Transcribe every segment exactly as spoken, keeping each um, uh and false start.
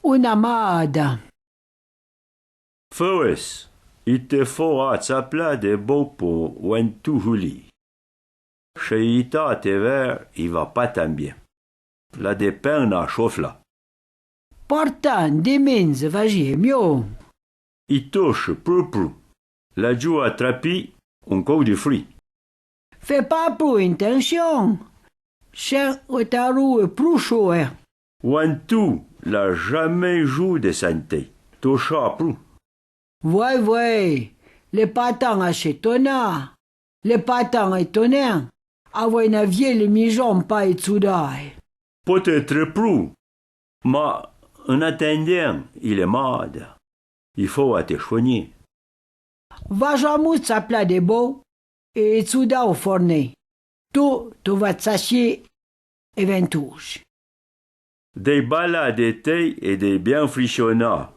Una mada. Feues, i te fô a tsaplà de bou po ouentou houli. Che i tâ te vêr, i va pa tan bien. L'a de pèn a choflà. Portan de mènze vajie mio. I touche prou prou. L'a djou a trapì oun cou de fri. Fé pa prou intenchon. Chen ouè ta roue prou choue. Ouentou l'a jamé jou de santè. Toucha prou. Vouè, vouè, l'è pa tan a ch'étonâ. L'è pa tan étonan. Avouè na vièle mijon pa étsoudâe. Pote-tre prou. Ma, en atendèn, i l'è mada. I fô a te chouègné. Va jamou tsaplà de bou é étsoudâ o forné. Tou, tou va tsachie é ventouche. Dei balâ de tei é dei bien frichonâ.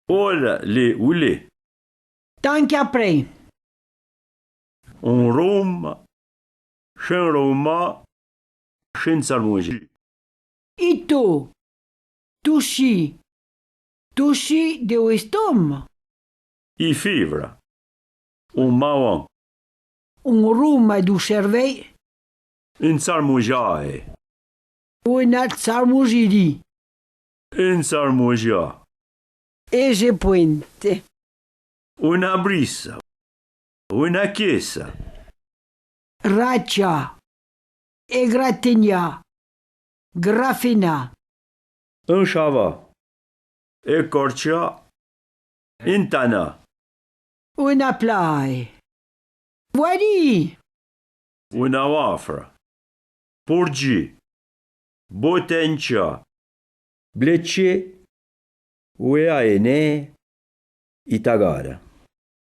Ora l'è oulé. Tan qu'apré. Oun rouma, chen rouma, chen tsarmoujî. I tou, touchi, touchi de o estoma. I fivra, oun mawon. Oun rouma dou chervèi. Oun tsarmoujâe. Ouna tsarmoujîri. Oun tsarmoujâ. É je pouinte. Ouna brisa. Ouna quésa. Ratcha. Égratégnâ. Grafénâ. Oun chavâ. Écorchâ. Intanâ. Ouna plae. Vouèri. Ouna wafra. Pourji. Botencha. Bletchè. Ouéa é né. I tagara.